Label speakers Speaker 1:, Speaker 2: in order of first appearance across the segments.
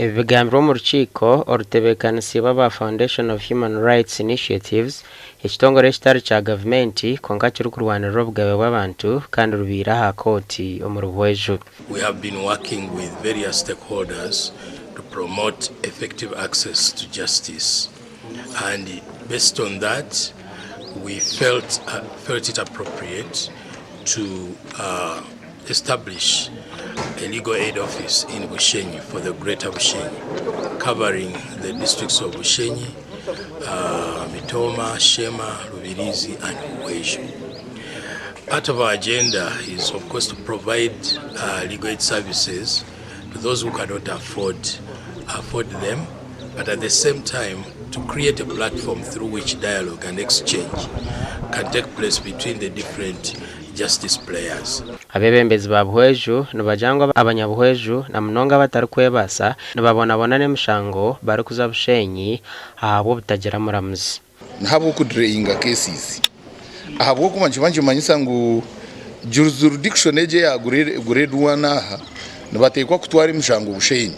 Speaker 1: Ebi bigambirwe omu rukiiko orutebeekanisiibwe aba Foundation of Human Rights Initiatives, ekitongore ekitari kya gavumenti kwonka kirikurwanirira obugabe bw'abantu kandi rubaire aha kooti omuri Buhweju.
Speaker 2: We have been working with various stakeholders to promote effective access to justice and based on that we felt, felt it appropriate to uh, establish a legal aid office in Bushenyi for the greater Bushenyi, covering the districts of Bushenyi, uh, Mitoma, Shema, Rubirizi, and Buhweju. Part of our agenda is, of course, to provide uh, legal aid services to those who cannot afford, afford them, but at the same time to create a platform through which dialogue and exchange can take place between the different justice players.
Speaker 1: Abeebembezi ba Buhweju nibagira ngu abanyabuhweju na munonga abatarikwebaasa nibabonabona n'emishango barikuza Bushenyi ahabw'obutagira muramuzi.
Speaker 3: N'ahabw'okudireyinga cases ahabw'okuba nikiba nikimanyisa ngu jurisdiction egi eya grade one aha nibateekwa kutwara emishango Bushenyi.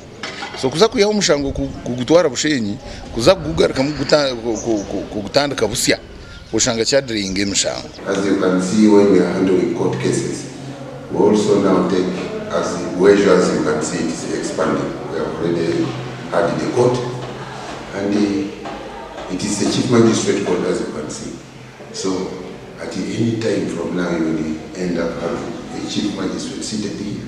Speaker 3: So kuza kwihaho omushango kugutwara Bushenyi kuza kugugarukamu kugutandika busya oshanga kyadireyinga emishango.
Speaker 4: As you can see when we are handling court cases we also now take as Buhweju as you can see it is expanding we have already had the court and it is a chief magistrate court as you can see so at any time from now you will end up having a chief magistrate seated here.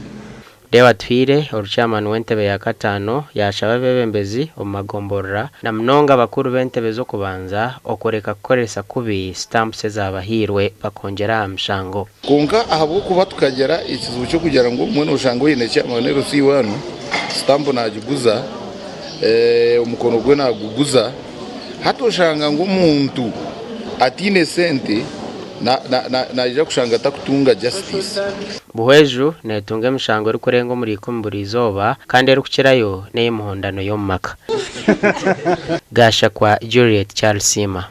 Speaker 1: Deo Atuhaire, oruchairman w'entebe ya kataano yaashaba abeebembezi omu magomborora na munonga abakuru b'entebe z'okubanza okureka kukoresa kubi sitampusi ezaabahairwe bakongyera aha mishango.
Speaker 3: Kwonka ahabw'okuba tukagira ekizibu ky'okugira ngu obumwe nooshanga oine chairman LC one sitampu naagiguza, omukono gwe naaguguza, hati oshanga ngu omuntu ataine sente naija kushanga atakutunga justice.
Speaker 1: Buhweju neetunga emishango erikurenga omuri ikumi buri izooba kandi erikukirayo n'ey'emihondano y'omu maka. Gashakwa Juliet Kyarisiima.